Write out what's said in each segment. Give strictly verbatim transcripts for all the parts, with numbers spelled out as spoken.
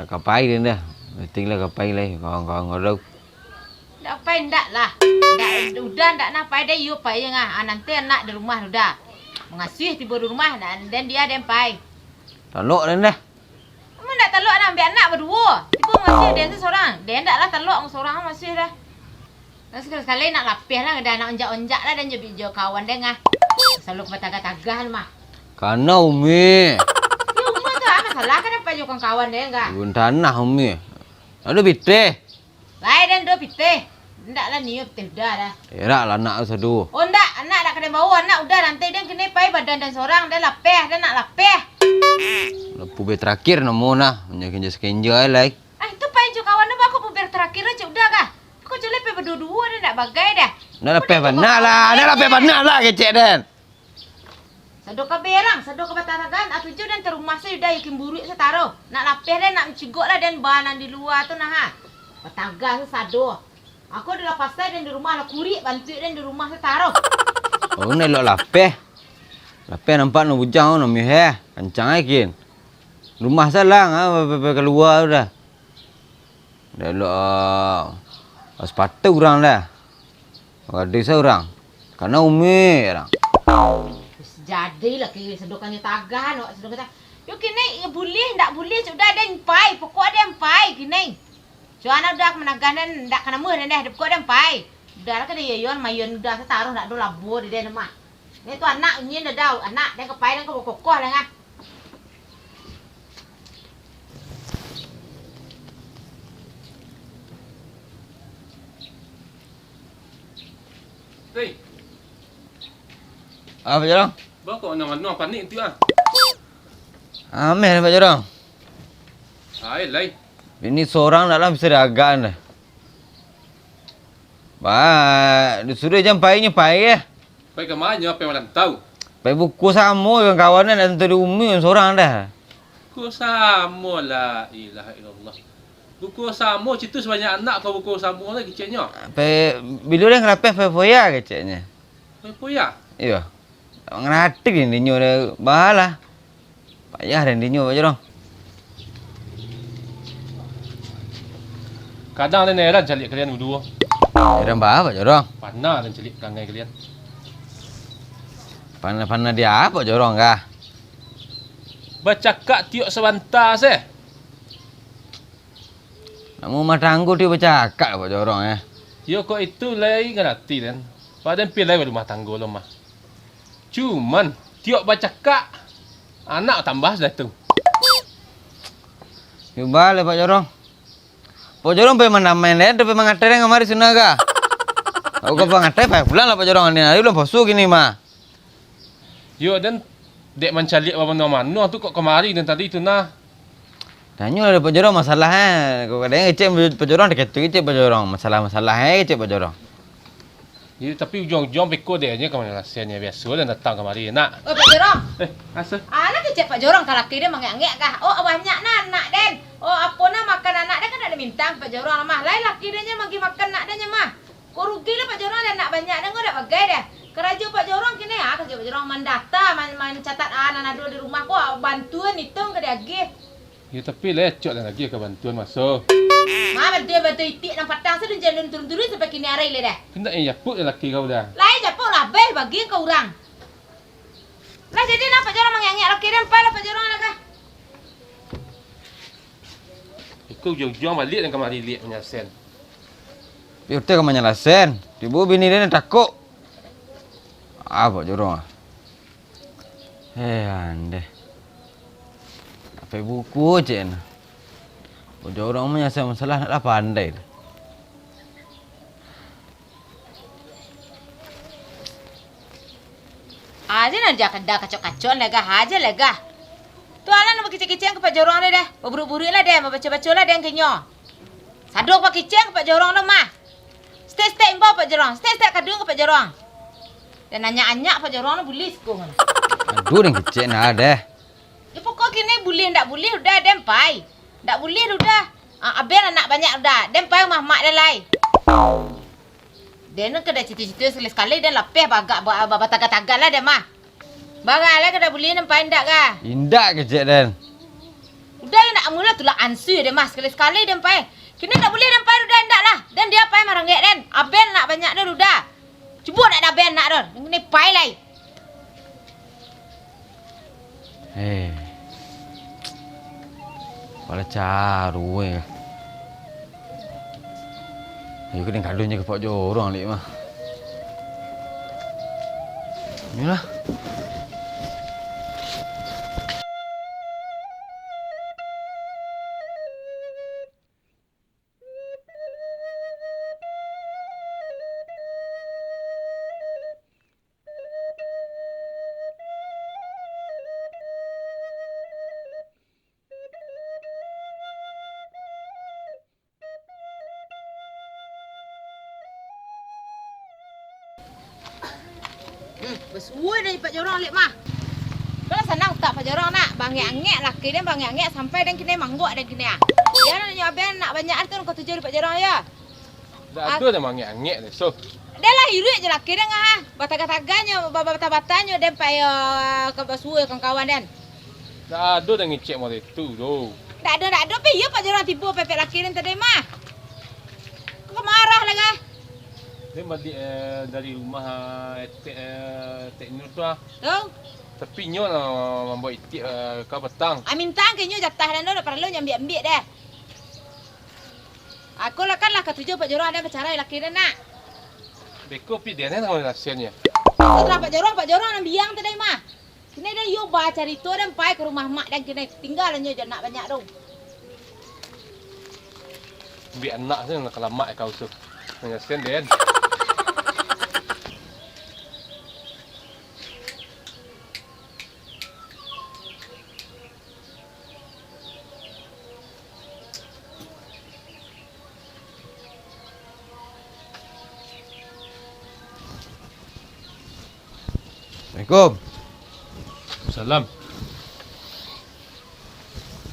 Ka pai den dah. Meeting lah ka pai lai, kawan-kawan ko. Ndak pai, ndak lah. Ndak, udah ndak nah pai dah, iyo pai ngah. Ah, nanti anak di rumah udah. Mangasuih tibo di rumah, dan, dan dia den pai. Talok den dah. Amun ndak talok nah, ambiak anak baduo. Tibo mangasuih den tu sorang. Den ndak lah talok sorang mangasuih dah. Nah, sakali-sakali nak lapeh lah, dah nak onjak-onjak lah, dan jo, jo kawan den ah. Salalu ka batagah-tagah mah. Kana Umi. Yo, Umi tu ah, masalah kan apa jo kawan-kawan den ah. Kebun tanah Umi. Ado pitih. Lai den do pitih. Ndak lah nio pitih udah dah. Erak lah anak tu sado. Oh ndak, anak dak ka den bao, anak udah nanti den kini pai badan den sorang, den lapeh, den nak lapeh. Lah puber terakhir namo nah, kenja-kenja lai. Ah, itu pai jo kawan tu, bako puber terakhir cek udah kah? Kok cek lapeh baduo-duo den ndak bagai dah. Ndak lapeh bana lah, ndak lapeh bana lah kecek den. Sado ka berang, sado ka batatagan, atuju den tarumah se udah yakin buruak se taruh. Nak lapeh den, nak mancigok lah den ba nan di lua tu nah ha. Batagah se sado. Aku ado lah pasai den di rumah lah kurik, bantuak den di rumah se taruh. Oh, nak elok lapeh. Lapeh nampak nak bujang, nak miheh. Kancang ai kin. Rumah salang ah, pe-, pe-, pe-, kalua tu dah. Dah elok, ah, sepatu urang dah. Gadih saurang. Kana Umi urang. Jadilah kini sadokannyo tagah, awak sadokannyo tagah. Yo kini, yo buliah, ndak buliah, sudah den pai, pokok den pai kini. Cuman udah managah den, ndak ka namuah den deh, pokok den pai. Udah lah ka den yoyon, mayon udah sataruh, ndak ado labo di den mah. Ni tu anak, nyin dadau, anak, den ka pai, den ka bakokoh lah ngah. Hei. Ah, Pak Jorong. Baa kok manuang-manuang panik tu ah? Ameh, Pak Jorong. Ai, lai. Bini sorang ndak lah bisa diagaan dah. Ba, disuruah jan pai, nyo pai eh. Pai ka ma nyo, pai marantau? Pai buko samo jo kawan-kawan, ndak tantu di Umi sorang dah. Buko samo, la ilaha illallah. Buko samo, situ sabanyak anak kau buko samo lah keceknyo. Pai, bilo den ka lapeh pai foya keceknyo. Pai foya? Iyo. Ngarati den dinyo dah, balah. Payah den dinyo, Pak Jorong. Kadang den heran caliak kalian baduo. Heran baa, Pak Jorong? Panah den caliak parangai kalian. Panah-panah di a, Pak Jorong, kah? Bacakak tiok sabanta se. Nak maumah tanggo tiok bacakak, Pak Jorong, eh. Yo kok itu lai ngarati den. Padan pi lai barumah tanggo lo mah. Cuman, tiok bacakak, anak tambah sudah tu. Yo baa lai, Pak Jorong. Pak Jorong pai mandamai den, pai mangatai den kamari sudah kah? Kok ka mangatai, pai pulang lah, Pak Jorong. Ni ari bulan puaso kini mah. Yo, den dek mancaliak bamanuang-manuang tu kok kamari den tadi tu nah. Tanyo lah dek Pak Jorong masalah, eh. Kok kadang kecek Pak Jorong, dek itu kecek Pak Jorong. Masalah-masalah, eh, kecek Pak Jorong. Iyo, tapi ujuang-ujuang beko dek nyo ka manyo rasonyo. Biaso lah datang kamari, nak. Oh, Pak Jorong. Eh, aso. Alah kecek Pak Jorong ka laki den mangek-angek kah? Oh, banyak nah anak den. Oh, apo nah makan anak den kan dak dimintang Pak Jorong lah mah. Lai laki den nyo magi makan anak den nyo mah. Ko rugi lah Pak Jorong, ado anak banyak den ko dak bagai dah. Karajo Pak Jorong kini ah, karajo Pak Jorong mandata, man-, mancatat ah, nan ado di rumah ko, bantuan itong ka diagih. Yo, tapi lai acok lah lagi ka bantuan maso. Ma bantuan, bantuan itik nan patang se, den jan turun-turun sampai kini ari lai dah. Kandak yang japuk lah laki kau dah. Lai japuk lah, abih bagi ka urang. Lah jadi nah Pak Jorong mangek-angek laki den, pai lah Pak Jorong lah kah. Iko ujuang-ujuang baliak den kamari liak manyalasen. Pi uteh ka manyalasen. Tibo bini den takok. Ah, Pak Jorong ah. Eh, andeh. Apo buku cek nah. Pak Jorong manyalasen masalah ndak lah pandai tu. Aja nan dak kacok-kacokan lai gah, aja lai gah. Tu alah nan bakicek-kicek ka Pak Jorong deh, deh. Baburuak-buruak lah deh, babaco-baco lah deh ka inyo. Sado bakicek ka Pak Jorong tu mah. Stek-stek imbau Pak Jorong, stek-stek kaduang ka Pak Jorong. Dan anyak-anyak Pak Jorong tu buliah siko. Aduh, den kicek nah deh. Yo pokok kini buliah ndak buliah udah den pai. Ndak buliah udah. Ah, aben anak banyak udah. Den pai rumah mak den lai. Den kada cito-cito sakali-sakali den lapeh bagak ba-, ba-, batagak-tagak lah den mah. Bagak lah kada buliah den pai ndak kah? Indak kecek den. Uda yo ndak amuah lah, tulak ansua den mah, sakali-sakali den pai. Kini ndak buliah den pai, Uda ndak lah. Den dia pai marangek den. Aben nak banyak den Uda. Cubo ndak den aben nak den. Kini pai lai. Eh. Pala caru, eh. Ayo, ka den kadonyo ka Pak Jorong, Lek, mah. Inilah. Hmm, basuo dari Pak Jorong, Lek, mah. Kalau sanang utak Pak Jorong nak, bangek-angek laki den, bangek-angek sampai den kini manggok den kini ah. Yo, nak nyo aben nak banyak tu, kau tuju di Pak Jorong yo. Ndak ado nan mangek-angek deh, so. Dah lah, iruik je laki den, ah. Batagah-tagahnyo, ba-, ba-, batah-batahnyo den pai, eh, ka basuo kawan-kawan den. Ndak ado nan ngecek model tu doh. Ndak ado, ndak ado, pi iyo Pak Jorong tibo pepek laki den tadi mah. Kok marah lah kah? Den baliak, eh, dari rumah, eh, Tek, eh, Tek Nur tu ah. Tu. Tapi inyo lah mambaok itiak, eh, ka patang. Ah, mintang ka inyo jatah den tu, ndak paralu nyo ambiak-ambiak deh. Ako lah kan lah katuju Pak Jorong, den bacarai laki den nak. Beko pi den nan kasian yo. Setelah Pak Jorong, Pak Jorong nan biang tadi mah. Kini den iyo bacarito den pai ka rumah mak den kini, tingga lah nyo jo nak banyak tu. Ambiak anak se nan kalamak kau tu. Nan kasian den. Assalamualaikum. Salam.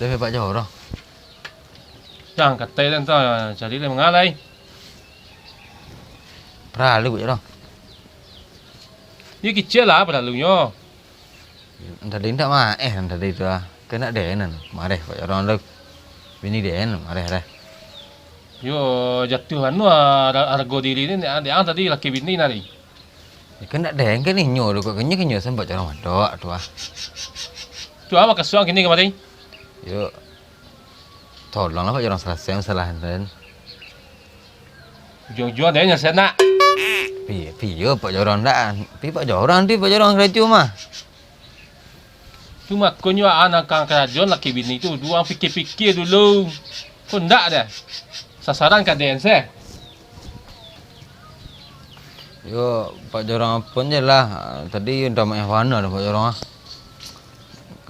Dah Pak Jorong. Dah katai den tu, cari lai mangalai. Paralu Pak Jorong. Yo kicek lah paralunyo. Nan tadi ndak maeh, nan tadi tu ah. Kan ndak den nan mareh Pak Jorong tu. Bini den mareh deh. Yo jatuah anu ah, har-, hargo diri ni, dek ang tadi laki bini tadi. Yo kan ndak den kan inyo tu, kok kan inyo, kan inyo sampai Pak Jorong madok tu ah. Tu ah, makasuik ang kini kamari? Yo, tolonglah Pak Jorong salasai masalah den. Ujuang-ujuang den nyo sanak. Pi-, piyo Pak Jorong ndak? Pi Pak Jorong, di Pak Jorong karajo mah. Tu makonyo ang nan ka karajo laki bini tu, duo ang pikia-pikia dulu. Kok ndak deh? Sasaran ka den se. Yo, Pak Jorong ampun je lah. Tadi udah maeh bana dah Pak Jorong ah.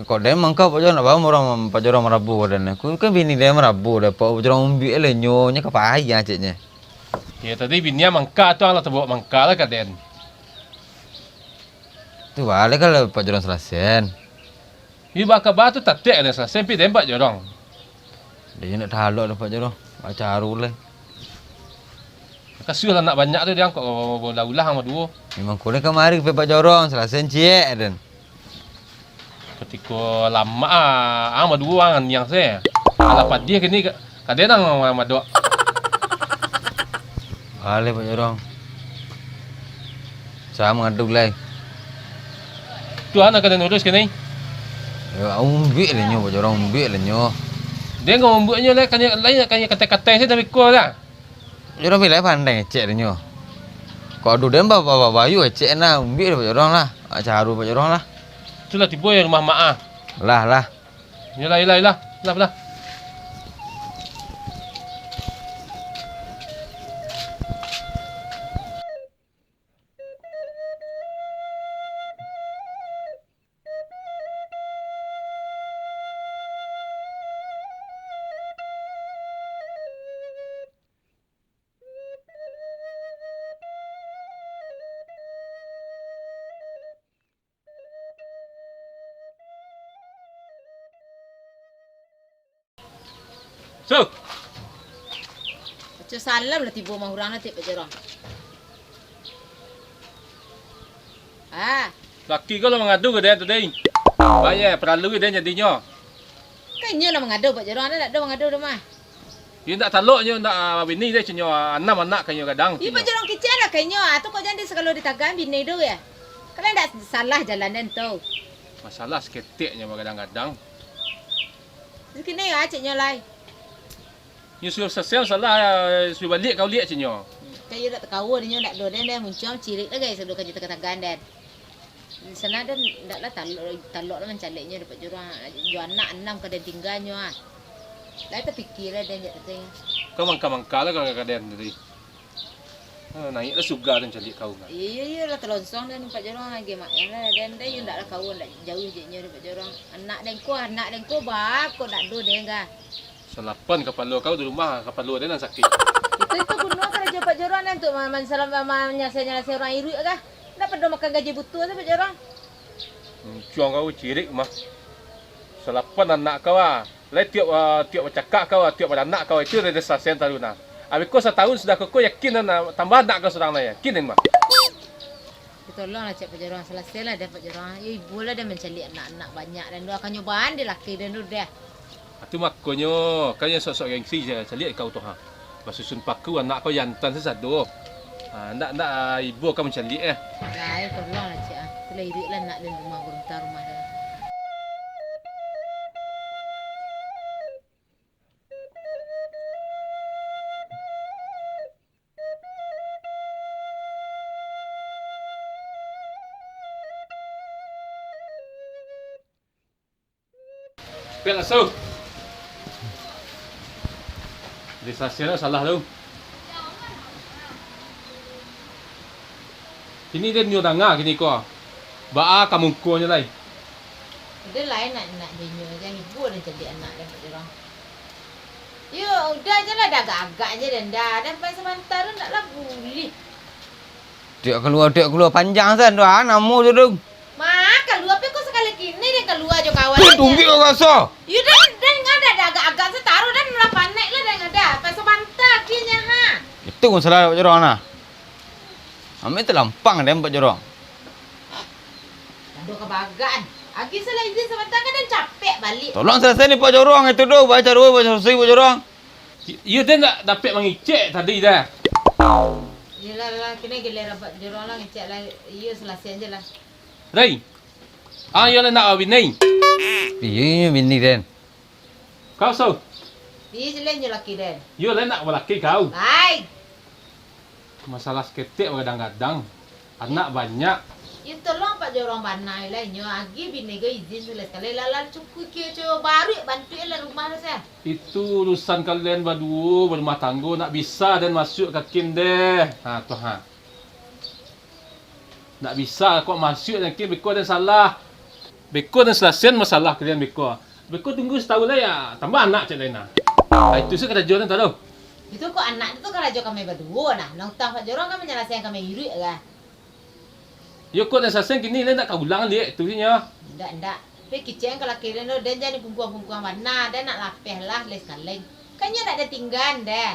Kok den mangka Pak Jorong, ndak paham urang Pak Jorong marabu ka den. Ku kan bini den marabu dek Pak Jorong, umbiak lah nyo, nyo ka payah ceknyo. Yo tadi bini ang mangka tu, ang lah tabaok mangka lah ka den. Tu baleh kalau Pak Jorong salasai. Iyo, baa kaba tu tatek ka den salasai, pi den Pak Jorong. Dek nyo ndak talok doh Pak Jorong, bacaru lai. Kasuah lah anak banyak tu, dek ang kok baulah-ulah ang baduo. Memang ko den kamari pai Pak Jorong, salasai ciek den. Katiko lamak ah, ang baduo ang aniang se. Alah padiah kini ka, ka den ang madok. Baleh Pak Jorong. Sa mangadu lai. Tu ang nan ka den urus kini. Yo, umbiak lah nyo, Pak Jorong, umbiak lah nyo. Den ka umbiak nyo lai, kanyo lai, kanyo katai-katai se tapi ko lah. Jorong pilai pandai ngecek tu nyo. Kok ado den ba-, ba-, ba-, bayu ngecek nah, umbiak dek Pak Jorong lah. Caru Pak Jorong lah. Tu lah tibo yo rumah mak ah. Lah, lah. Iyolah, iyolah, iyolah. Lah, lah. So. Baco salam lah tibo mah urang nanti Pak Jorong. Ah. Laki ko lah mangadu ka den tu, deh. Bayar, paralu den jadinyo. Inyo lah mangado, Pak Jorong, ado ndak ado mangado tu mah. Iyo ndak talok nyo, ndak, ah, bini deh, cinyo, ah, anam anak ka inyo gadang, Iyo, cinyo. Pak Jorong, kicek lah ka inyo, ah, tu kok jan di sagalo ditagan bini tu ya. Kalau ndak salah jalan den tu. Masalah saketek nyo bagadang-gadang. Sakini ya, cek nyo lai. Nyo sudah salasai masalah, ah, sudah baliak ka uliak, cek nyo. Kayo ndak takawa dinyo, ndak do den, den muncuang cirik lah, guys, sado ka juta katagan den. Di sana den ndak lah talok, talok lah mancaliaknyo dapek jorong. Jo anak anam ka den tingganyo ah. Lai tapikia lah den jak tadi. Kau mangka-mangka lah kalau ka den tadi. Ah, naik lah suga den caliak kau kan. Iyo, iyo lah talonsong den Pak Jorong lagi mak. Lah den, den yo ndak lah kawan, ndak jauh je nyo dapek jorong. Anak den ko, anak den ko ba ko ndak do den ga. Salapan kapalo kau di rumah, kapalo den nan sakik. Itu, itu bunuah karajo Pak Jorong nan tu, ma-, mansalam-, ma-, manyasai-nyasai urang iruik kah? Ndak pado makan gaji butuh tu Pak Jorong. Muncuang kau cirik mah. Salapan anak kau ah. Lai tiok, ah, tiok bacakak kau ah, tiok baranak kau ah, itu dari salasai talu nah. Abih ko satahun sudah koko yakin nah, tambah anak kau surang nah, yakin den mah. Tolonglah cek Pak Jorong, salasailah deh Pak Jorong. Yo ibo lah deh mancaliak anak-anak banyak den tu, akan nyobaan deh laki den tu deh. Atu makonyo, kan yang sok-sok gengsi ja, caliak kau tu ha. Basusun paku anak kau jantan sasado. Ha, ndak, ndak, ah, ibo kau mancaliak eh. Lai, tolonglah cek ah. Itulah iduik lah anak den rumah, gurunta rumah den. Pek langsung. Disalasaian salah tu. Kini den nyo danga kini ko. Baa ka mukonyo lai. Udah lah, nak, nak dinyo jan ibo den caliak anak den Pak Jorong. Yo, udah je lah, dah agak-agak je den dah. Den pai sabanta tu ndak lah bulih. Tiok kalua, tiok kalua panjang san tu, ah, namo tu tu. Ma, kalua pe ko sakali kini den kalua jo kawan. Weh, den tunggik kau raso. Yo, den, den ngada dah agak-agak sataruh den lah panek lah den ngada. Pai sabanta kini ha. Itu masalah Pak Jorong nah. Amai talampang den Pak Jorong. Aduh, kabagan. Agi salah izin sabanta kan den capek balik. Tolong salasai ni Pak Jorong itu tu, baca dua, baca selesai Pak Jorong. I-, iyo, den ndak dapek mangicek tadi dah. Iyolah, lah, kini giliran Pak Jorong lah ngicek lah. Iyo, salasai je lah. Rai. Ah, iyo lah nak babini. Iyo, iyo, bini den. Kau, Sau? Iyo, jelas nyo laki den. Iyo, lai nak balaki kau. Lai. Masalah saketek bagadang-gadang. Anak banyak. Yo, tolong Pak Jorong bana lah inyo. Agi bini ko izin sakali-sakali. Lah, lah cukuik kio co baruik bantuik lah rumah tu, sah. Itu urusan kalian baduo, barumah tanggo. Nak bisa den masuak ka kin deh. Ha, tu ha. Ndak bisa kok masuak nangkin, beko den salah. Beko den salasaian masalah kalian beko. Beko tunggu satahun lai, ya, tambah anak cek lain nah. Ah, itu se karajo den tado. Itu kok anak tu karajo kami baduo nah. Nan utang Pak Jorong kan manyalasaian kami iruik lah. Yo kok den salasaian kini lai ndak ka ulang liak itu nyo. Ndak, ndak. Tapi kicek ka laki den tu, den jan pungkuang-pungkuang bana, den nak lapeh lah lai sakali. Kan nyo ndak den tinggan deh.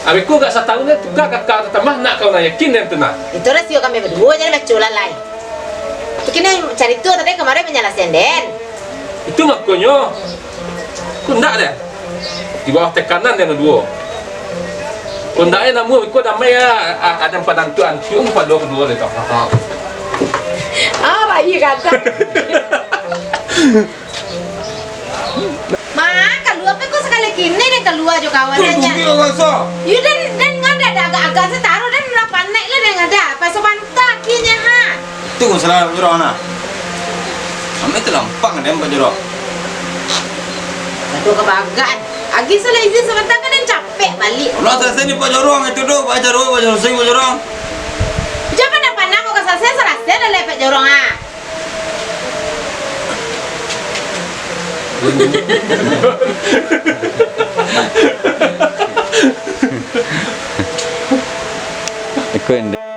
Abih ko gak satahun ni tukar kakak tambah nak kau na yakin den tu nah. Itu rasio kami baduo, jan baco lah lai. Tu kini carito tadi kamarin manyalasaian den. Itu makonyo, ko ndak deh. Di bawah tekanan den baduo. Ko ndak eh namo iko damai ya, a-, ado panantu antu pado kaduo deh tu. Ah, baik kata. Ma, kalua pe ko sakali kini den kalua jo kawan den. Yo, den, den ngada dah agak-agak sataruh, den lah panek lah den ngada. Pai sabanta kini ha. Tu masalah Pak Jorong nah. Amai talampang den Pak Jorong. Aduh, kabagan. Agi salah izin sabanta kan den capek balik. Alah, salasai ni Pak Jorong itu tu, baca doa, baca selesai Pak Jorong. Jangan pandang-pandang, kok salasai, salasai lah lai Pak Jorong ha. Iko indak.